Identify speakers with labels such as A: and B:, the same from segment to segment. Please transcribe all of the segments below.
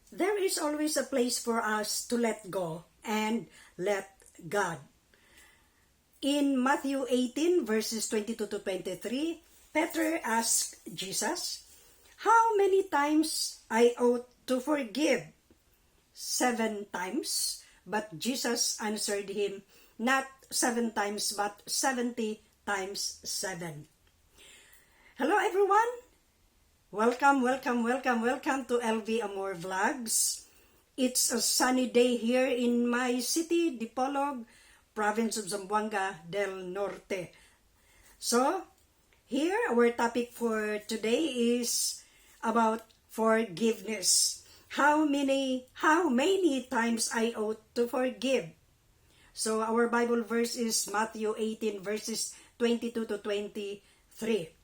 A: There is always a place for us to let go and let God. In Matthew 18 verses 22 to 23, Peter asked Jesus, "How many times I ought to forgive? Seven times?" But Jesus answered him, "Not seven times, but 70 times seven." Hello, everyone! Welcome, welcome, welcome, welcome to LV Amor Vlogs. It's a sunny day here in my city, Dipolog, province of Zamboanga del Norte. So, here our topic for today is about forgiveness. How many times I ought to forgive? So, our Bible verse is Matthew 18 verses 22 to 23.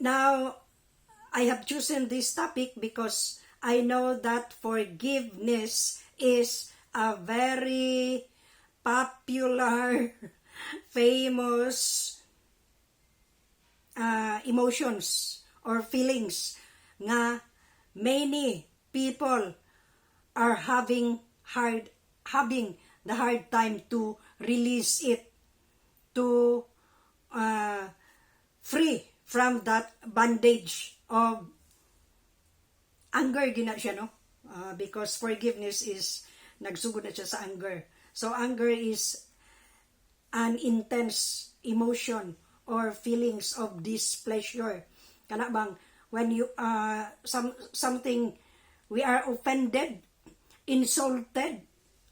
A: Now, I have chosen this topic because I know that forgiveness is a very popular, famous emotions or feelings nga many people are having the hard time to release it, to free from that bondage of anger gina siya, no? Because forgiveness is nagsugod na siya sa anger. So anger is an intense emotion or feelings of displeasure, kana bang when you something, we are offended, insulted,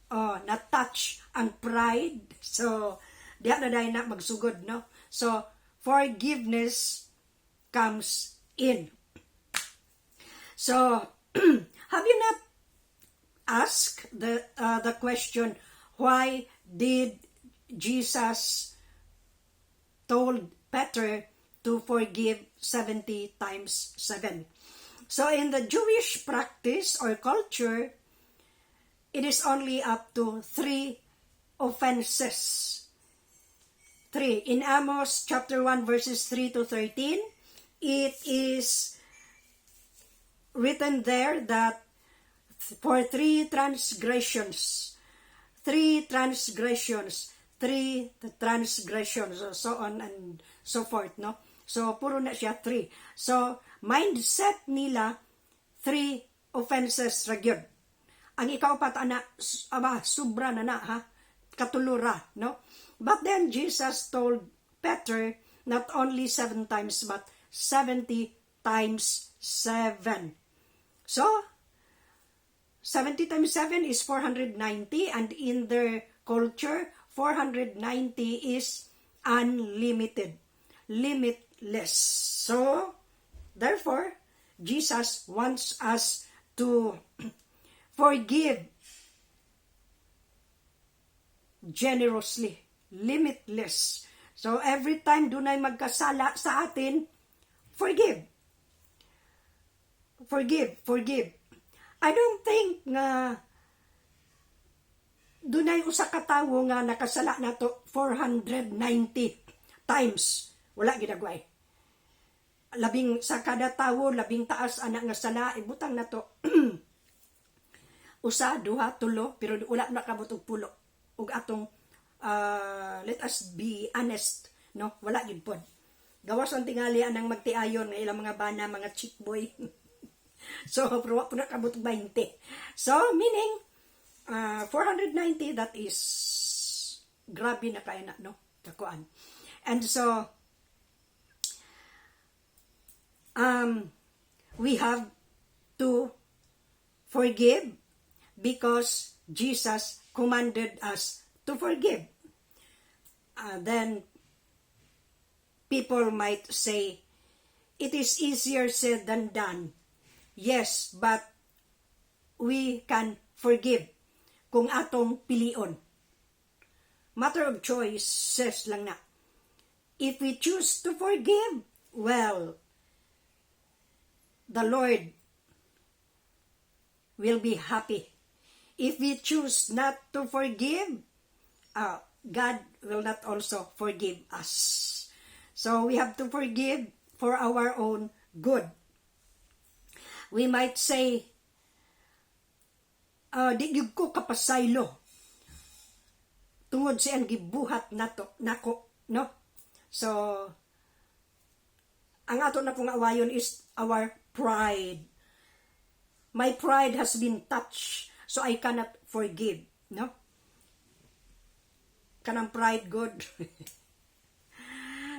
A: na touch ang pride. So diha na dayon na magsugod, no? So forgiveness comes in. So have you not asked the question, why did Jesus told Peter to forgive 70 times 7? So in the Jewish practice or culture, it is only up to three offenses. 3. In Amos chapter 1 verses 3 to 13, it is written there that for three transgressions, three transgressions, three transgressions, so on and so forth, no? So, puro na siya three. So, mindset nila, three offenses ra gyud. Ang ikaupat ana, aba, sobra na na, ha? Katulora, no? But then Jesus told Peter, not only seven times, but 70 times 7. So, 70 times 7 is 490, and in their culture, 490 is unlimited, limitless. So, therefore, Jesus wants us to forgive generously, limitless. So, every time dunay magkasala sa atin, forgive. Forgive, forgive. I don't think nga dunay usa ka tawo nga nakasala nato 490 times. Wala ginagway. Labing sa kada tawo, labing taas ana nga sala, ibutang nato usa, duha, tulo, pero wala na kabot og pulo. Ug atong let us be honest, no? Wala gyud pod. Gawas ang tingali anang magtiayon nga ilang mga bana, mga chick boy. So, pero wa po na kabot og 20. So, meaning, 490, that is grabe na kaya na, no? Kakuan. And so, we have to forgive because Jesus commanded us to forgive. Then people might say, "It is easier said than done." Yes, but we can forgive kung atong pilion. Matter of choices lang na. If we choose to forgive, well, the Lord will be happy. If we choose not to forgive, God will not also forgive us. So we have to forgive for our own good. We might say, Di gyud ko kapasaylo tungod sa iyang gibuhat nato nako, no? So ang ato na pong awayon is our pride. My pride has been touched, so I cannot forgive, no? Kanang pride, good,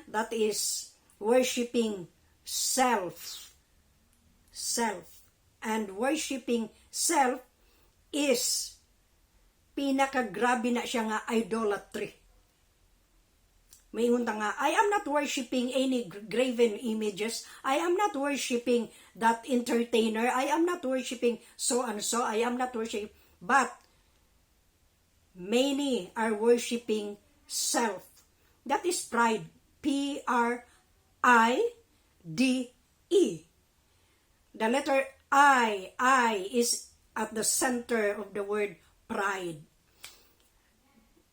A: that is worshiping self. Self and worshiping self is pinakagrabe na siya nga idolatry. May ta nga, "I am not worshiping any graven images. I am not worshiping that entertainer. I am not worshiping so and so. I am not worshiping." But many are worshiping self. That is pride. Pride. The letter I is at the center of the word pride.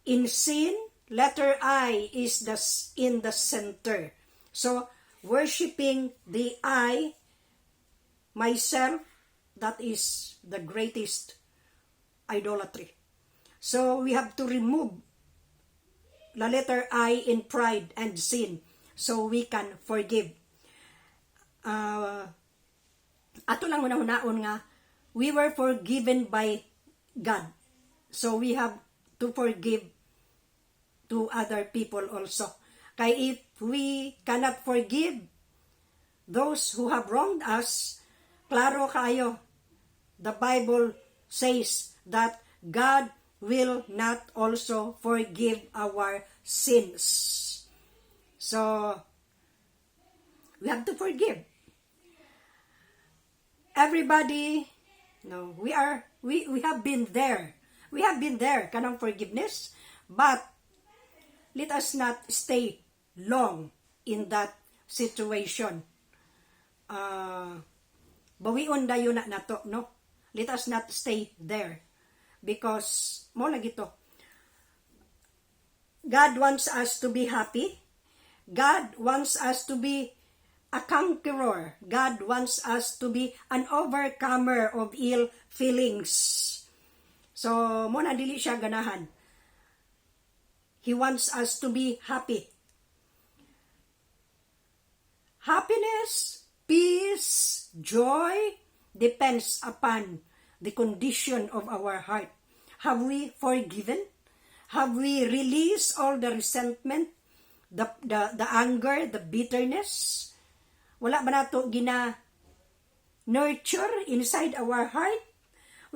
A: In sin, letter I is the in the center. So, worshiping the I, myself, that is the greatest idolatry. So, we have to remove the letter I in pride and sin so we can forgive. Ato lang hunahunaon nga we were forgiven by God. So we have to forgive to other people also. Kay if we cannot forgive those who have wronged us, klaro kayo, the Bible says that God will not also forgive our sins. So, we have to forgive. Everybody, no, we are, we have been there. We have been there, kanang forgiveness, but let us not stay long in that situation. Bawion dayon na nato, no? Let us not stay there. Because, mao lagi to, God wants us to be happy. God wants us to be a conqueror. God wants us to be an overcomer of ill feelings. So, mao na dili siya ganahan. He wants us to be happy. Happiness, peace, joy depends upon the condition of our heart. Have we forgiven? Have we released all the resentment, the anger, the bitterness? Wala ba nato gina nurture inside our heart?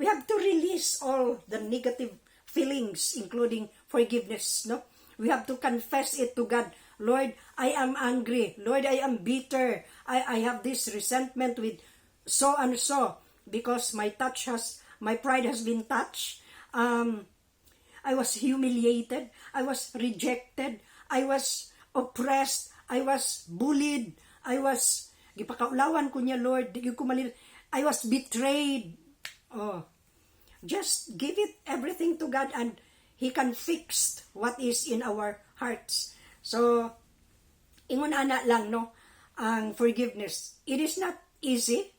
A: We have to release all the negative feelings, including forgiveness, no? We have to confess it to God. "Lord, I am angry. Lord, I am bitter. I have this resentment with so and so because my pride has been touched. I was humiliated. I was rejected. I was oppressed. I was bullied. I was, gipakaulawan ko niya, Lord. Di ko I was betrayed." Oh. Just give it everything to God and He can fix what is in our hearts. So, ingon ana lang, no, ang forgiveness. It is not easy.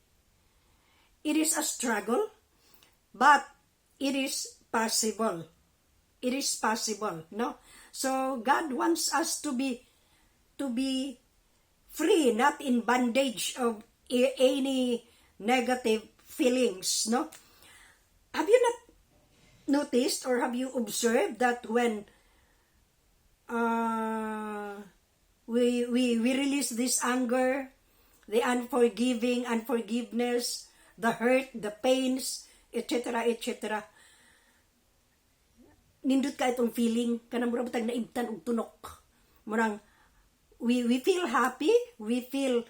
A: It is a struggle, but it is possible. It is possible, no? So God wants us to be free, not in bondage of any negative feelings, no? Have you not noticed or have you observed that when we release this anger, the unforgiving, unforgiveness, the hurt, the pains, etc., etc., nindot kaayo tong feeling kanang mura bitag naibtan og tunok? Murang we feel happy, we feel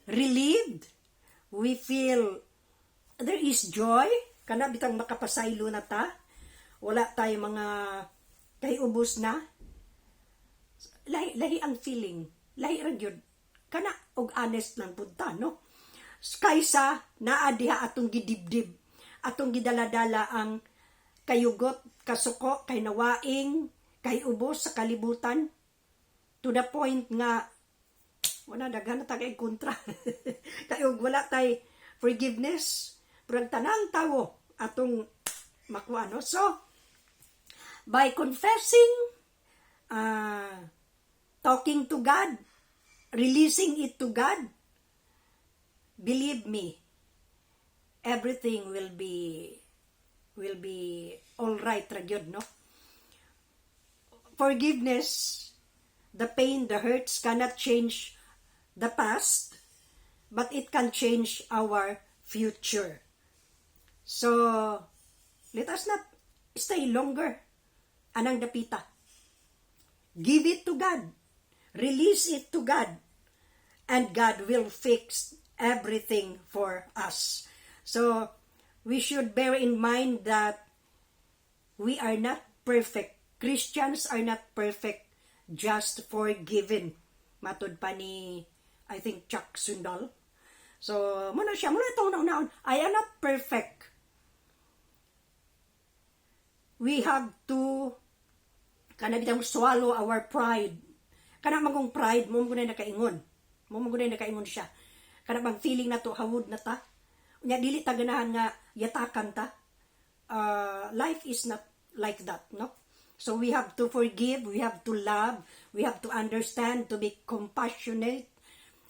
A: relieved, we feel there is joy, kana bitang makapasaylo na ta, wala tayo mga kay ubos na. Lahi lahi ang feeling, lahi ra gyud kana og honest lang pud ta, no, kaysa naa diha atong gidibdib, atong gidaladala ang kayugot, kasuko, kay nawaing, kay ubos sa kalibutan to the point nga wala, daghan na ta kay kontra kay og wala tay forgiveness, pero ang tanang tawo atong makuha, no? So, by confessing, talking to God, releasing it to God, believe me, everything will be all right ra gyud, no? Forgiveness, the pain, the hurts cannot change the past, but it can change our future. So, let us not stay longer anang dapita. Give it to God. Release it to God. And God will fix everything for us. So, we should bear in mind that we are not perfect. Christians are not perfect, just forgiven. Matod pa ni, I think, Chuck Swindoll. So, mao na siya, mao na itong nauna, I am not perfect. We have to, kana bitang swallow our pride. Kana magong pride, mao mo na nakaingon. Mao mo na nakaingon siya. Kana bang feeling na to, hawod na ta. Unya dili ta ganahan nga yatakan ta. Life is not like that, no? So we have to forgive, we have to love, we have to understand, to be compassionate.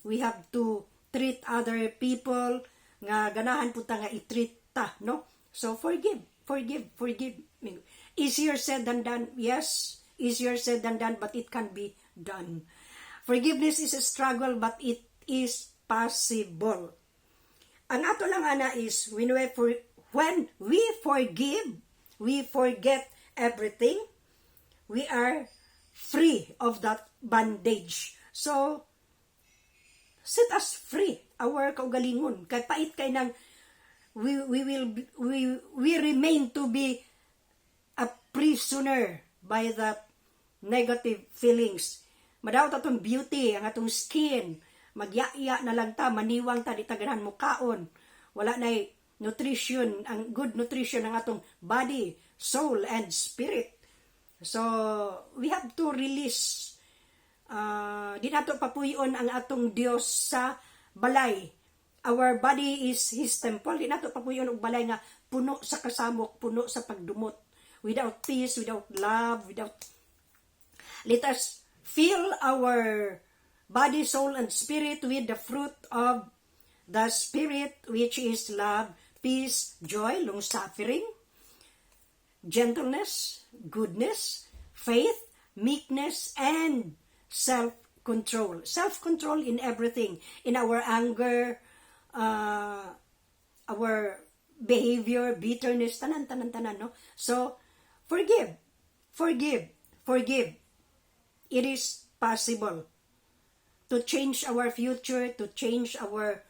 A: We have to treat other people nga ganahan pud ta nga i-treat ta, no? So forgive, forgive, forgive. Easier said than done. Yes, easier said than done, but it can be done. Forgiveness is a struggle, but it is possible. Ang ato lang ana is when we forgive, we forget everything. We are free of that bondage. So, set us free our kaugalingon. Kay pait kay nang we will we remain to be a prisoner by that negative feelings. Madaot atong beauty, ang atong skin, magyaya na lang ta, maniwang ta, di ta ganahan mukaon. Wala nay nutrition, ang good nutrition ang atong body, soul, and spirit. So, we have to release. Di nato papuyon ang atong Dios sa balay. Our body is His temple. Di nato papuyon og balay nga puno sa kasamok, puno sa pagdumot. Without peace, without love, without. Let us fill our body, soul, and spirit with the fruit of the Spirit, which is love, peace, joy, long-suffering, gentleness, goodness, faith, meekness, and self-control. Self-control in everything. In our anger, our behavior, bitterness, tanan, tanan, tanan, no? So, forgive, forgive, forgive. It is possible to change our future, to change our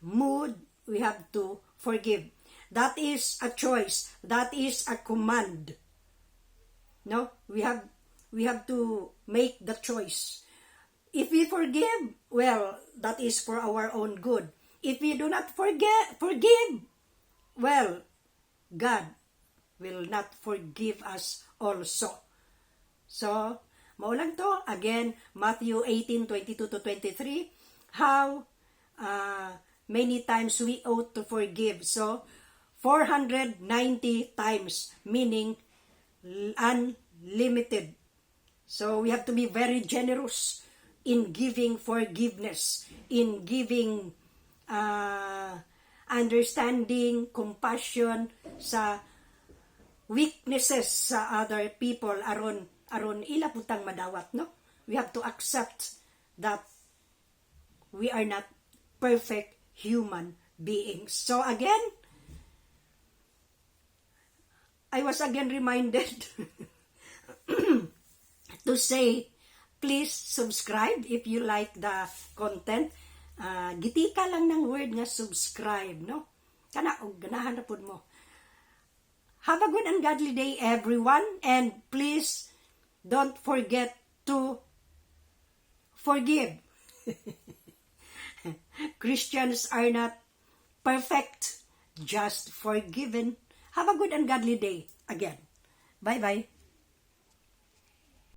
A: mood. We have to forgive. That is a choice. That is a command. No, we have to make the choice. If we forgive, well, that is for our own good. If we do not forgive, well, God will not forgive us also. So, mao lang to. Again, Matthew 18:22 to 23, how many times we ought to forgive. So, 490 times, meaning unlimited. So, we have to be very generous in giving forgiveness, in giving understanding, compassion sa weaknesses sa other people aron aron ila pud tang madawat, no? We have to accept that we are not perfect human beings. So again, I was again reminded to say please subscribe if you like the content. Gitika lang ng word nga subscribe, no? Kana og ganahan na pud mo. Have a good and godly day, everyone, and please don't forget to forgive. Christians are not perfect, just forgiven. Have a good and godly day again. Bye bye.